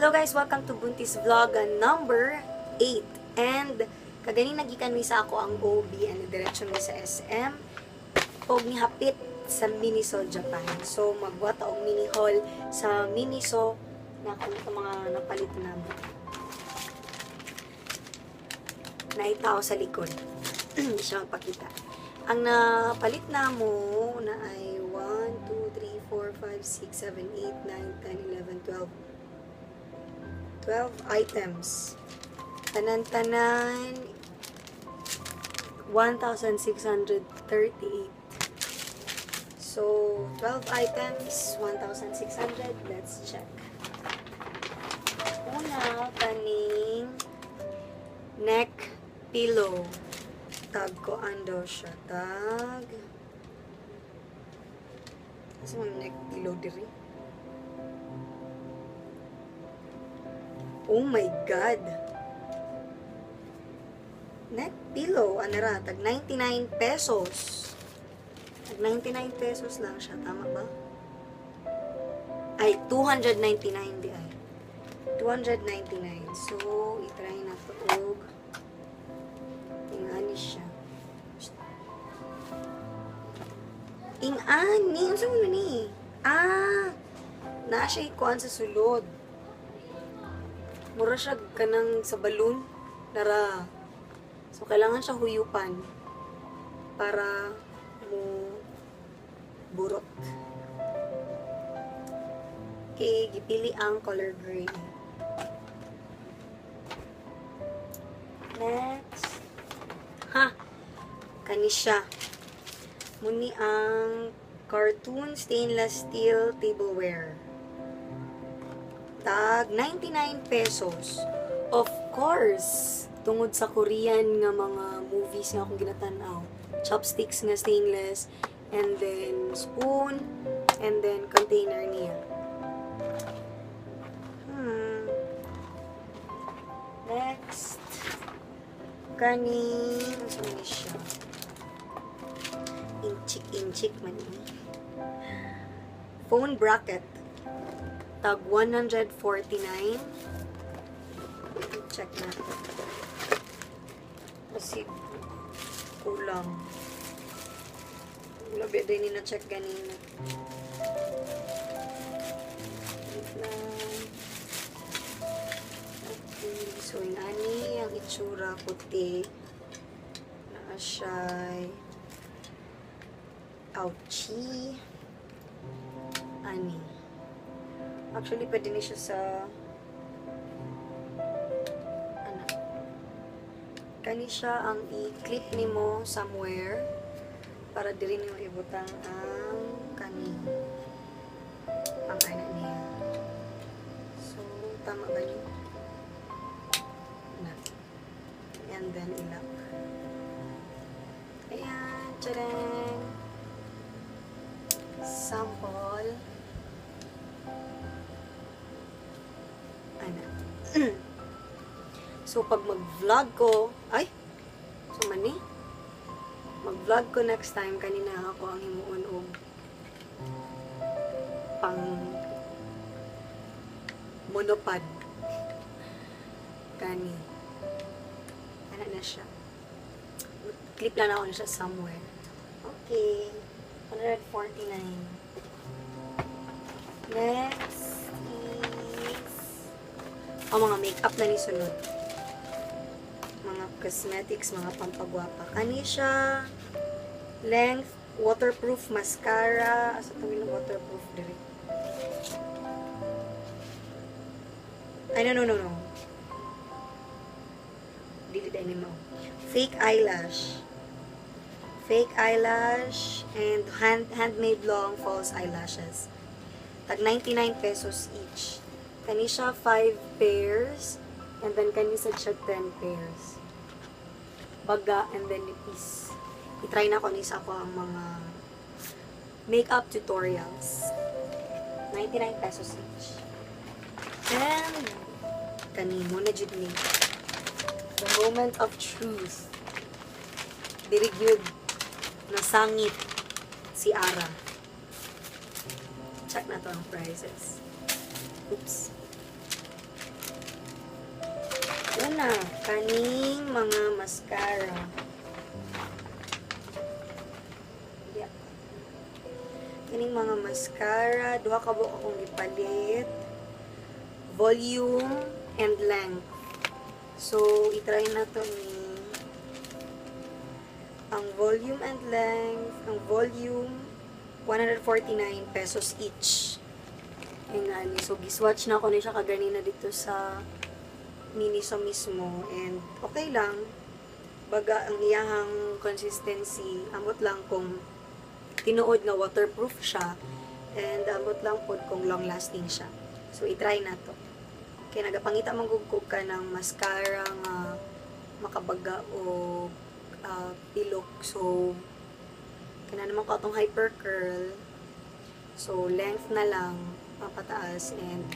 Hello guys, welcome to Buntis Vlog number 8. And kaganing nagikan mi sa ako ang OB and diretso mi sa SM og nihapit sa Miniso Japan. So magbuhat og mini haul sa Miniso na kung ito mga napalit namo. Naita ako sa likod. Hindi siya magpakita. Ang napalit namo na ay 1, 2, 3, 4, 5, 6, 7, 8, 9, 10, 11, 12. 12 items. Tanan-tanan, 1,638. So, 12 items, 1,600. Let's check. Una, kaning neck pillow. Tag ko ando siya. Tag. Asa man neck pillow diri? Oh my God! Neck pillow, ano ra, tag 99 pesos. Tag 99 pesos lang siya, tama ba? Ay, 299 di ay. 299. So, itry na to og ingani siya. Ingani, unsa man ni? Ah, naa siya ikuan sa sulod. Mura siya kanang sa balloon. Nara. So, kailangan siya huyupan para mo burot. Okay, gipili ang color gray. Next. Ha! Kani siya. Muni ang cartoon stainless steel tableware. Tag 99 pesos. Of course, tungod sa Korean nga mga movies nga akong ginatan-aw. Chopsticks nga stainless, and then spoon, and then container niya. Next, kaning, ano ni siya? Inchik-inchik man ni. Phone bracket. Tag 149. Check na. Kasi kulang. Wala ba din na check ganina. Wait lang. Okay. So, inani ang itsura puti. Naa siya'y ouchie. Ani. Actually, pwede ni siya sa ano. Kani siya ang i-clip nimo somewhere para diri nimo ibutang ang kani pang ana niya. So, tama ba ni? Na. And then, ilak. Ayan, tcharan! Sample. Ana. So, pag mag-vlog ko, ay, so mani, mag-vlog ko next time, kanina ako ang himuon og pang monopod. Kani. Ana na siya. Clip lang ako na siya somewhere. Okay. 149. Next is ang mga makeup na ni sunod. Mga cosmetics, mga pampagwapa. Kani siya, length, waterproof mascara. Asa tawag na waterproof diri? Ay, no, no, no, no. Dili dahil ni mo. Fake eyelash. Fake eyelash and handmade long false eyelashes. Tag 99 pesos each. Kani siya 5 pairs and then kani sad siya 10 pairs. Baga and then nipis. I-try na ko ni sa ako ang mga makeup tutorials. 99 pesos each. And kani mo na jud ni. The moment of truth. Diri gyud nasangit si Ara. Check na to ang prices. Oops. Una, kaning mga mascara. Yeah. Kaning mga mascara, duha ka buok akong gipalit. Volume and length. So, i-try na to ni ang volume and length, ang volume, 149 pesos each. Ayan, so, giswatch na ako ni siya kaganina dito sa Miniso mismo. And, okay lang. Baga, ang iyahang consistency, amot lang kung tinuod nga waterproof siya. And, amot lang pod kung long lasting siya. So, i-try na to. Kaya nagapangita man gud ko ka ng mascara nga makabaga o pilok. So, kana naman ko atong hyper curl. So, length na lang, pampataas and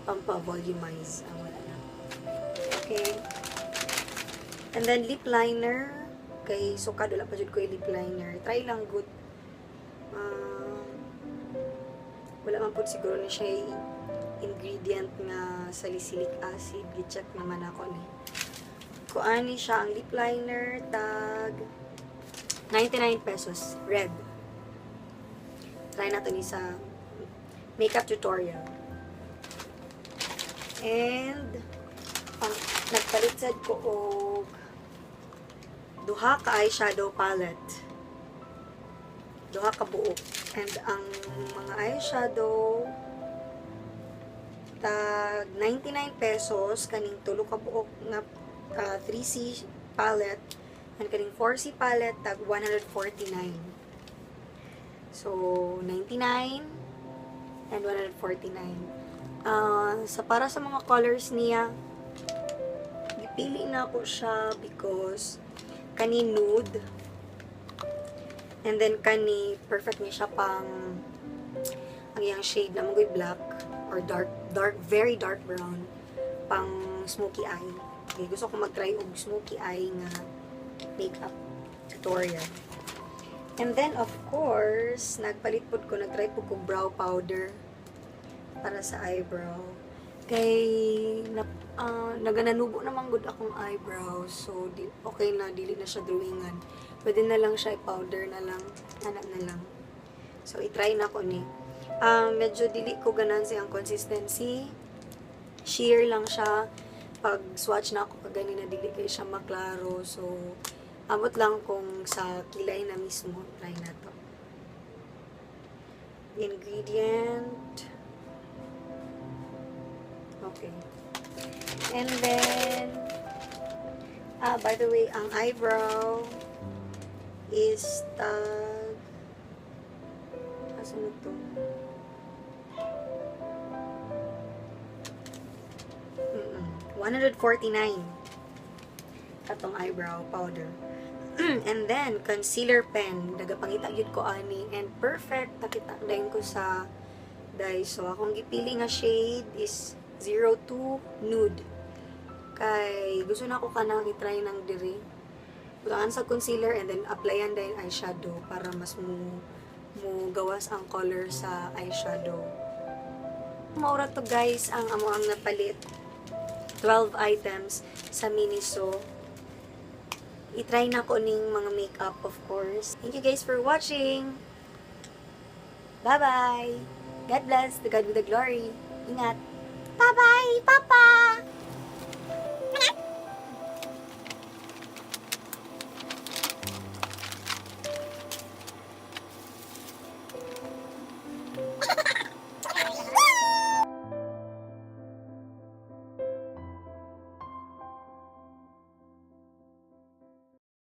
pampa-volumize. Ah, wala na. Okay. And then, lip liner. Kay sukad, wala pa jud ko lip liner. Try lang gud. Wala man pud siguro ni siya ingredient nga salicylic acid. Gi-check naman ako ni. Kuani siya ang lip liner tag 99 pesos. Red. Try nato ni sa makeup tutorial. And nagpalit sad ko og duha ka eyeshadow palette. Duha ka buok. And ang mga eyeshadow tag 99 pesos kaning tulo ka buok nga 3C palette and kaning 4C palette tag 149. So 99 and 149. Sa para sa mga colors niya, gipili na ako siya because kani nude and then kani perfect ni siya pang ang iyang shade na magoy black or dark dark, very dark brown, pang smoky eye. Okay, gusto ko mag-try og smoky eye nga makeup tutorial. And then, of course, nagpalit pod ko, nagtry pod ko brow powder para sa eyebrow. Kay na, nagananubo naman gud akong eyebrow. So, di, okay na, dili na siya drawingan. Pwede na lang siya i-powder na lang. Anak na lang. So, i-try na ko ni. Medyo dili ko ganan siyang consistency. Sheer lang siya. Pag swatch na ako kaganina, dili kay siya maklaro. So, amot lang kung sa kilay na mismo. Try na to. Ingredient. Okay. And then, by the way, ang eyebrow is tag, asa na to? 149 katong eyebrow powder. And then, concealer pen. Nagapangita gyud ko ani. And perfect. Nakita dayon ko sa Daiso. Akong gipili nga shade is 02 Nude. Kay gusto na ako kanang i-try ng diri. Butangan sa concealer and then applyan din eyeshadow para mas mo gawas ang color sa eyeshadow. Maura to, guys, ang amo ang napalit. 12 items sa Miniso. I-try na ko ning mga makeup, of course. Thank you guys for watching. Bye-bye. God bless. To God be the glory. Ingat. Bye-bye, Papa!